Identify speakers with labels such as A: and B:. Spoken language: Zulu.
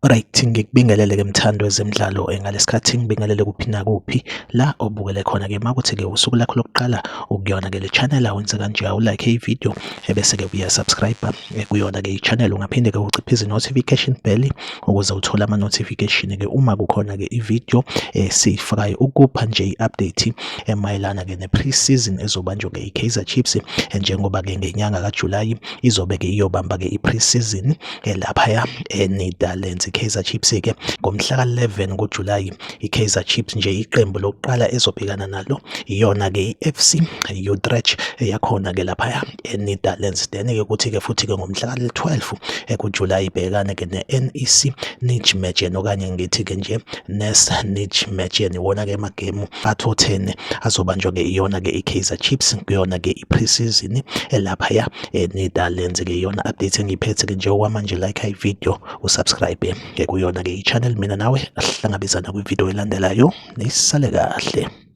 A: Alright, ngikubingelele-ke mthandi wezemidlalo ngalesikhathi ngibingelele kuphi nakuphi la obukele khona-ke makuthi-ke usuku lakho lokuqala ukuyona-ke le channel awenze kanje awulike i-video ebese-ke uya-subscribe kuyona-ke i-channel. Ungaphinde-ke uciphize i-notification bell ukuze uthole ama-notification-ke uma kukhona-ke i-video esiyifakayo ukupha nje i-update emayelana-ke ne-pre-season ezobanjwa-ke i-Kaizer Chiefs, njengoba-ke ngenyanga kaJulayi izobe-ke iyobamba-ke i-pre-season laphaya eNetherlands. I-Kaizer Chiefs-ke ngomhla ka-11 kuJulayi, i-Kaizer Chiefs nje iqembu lokuqala ezobhekana nalo iyona-ke i-FC Utrecht yakhona-ke laphaya eNetherlands. Then-ke kuthi-ke futhi-ke ngomhla ka-12 kuJulayi ibhekane-ke ne-NEC Nijmegen, okanye ngithi-ke nje NES Nijmegen. Iwona-ke amagemu atho 10 azobanjwa-ke iyona-ke i-Kaizer Chiefs kuyona-ke i-pre-season laphaya eNetherlands-ke. Iyona update engiyiphethe-ke nje okwamanje. Like i-video, usubscribe ke kuyona-ke i-channel. Mina nawe ahlangabezana kwivideo elandelayo, nisale kahle.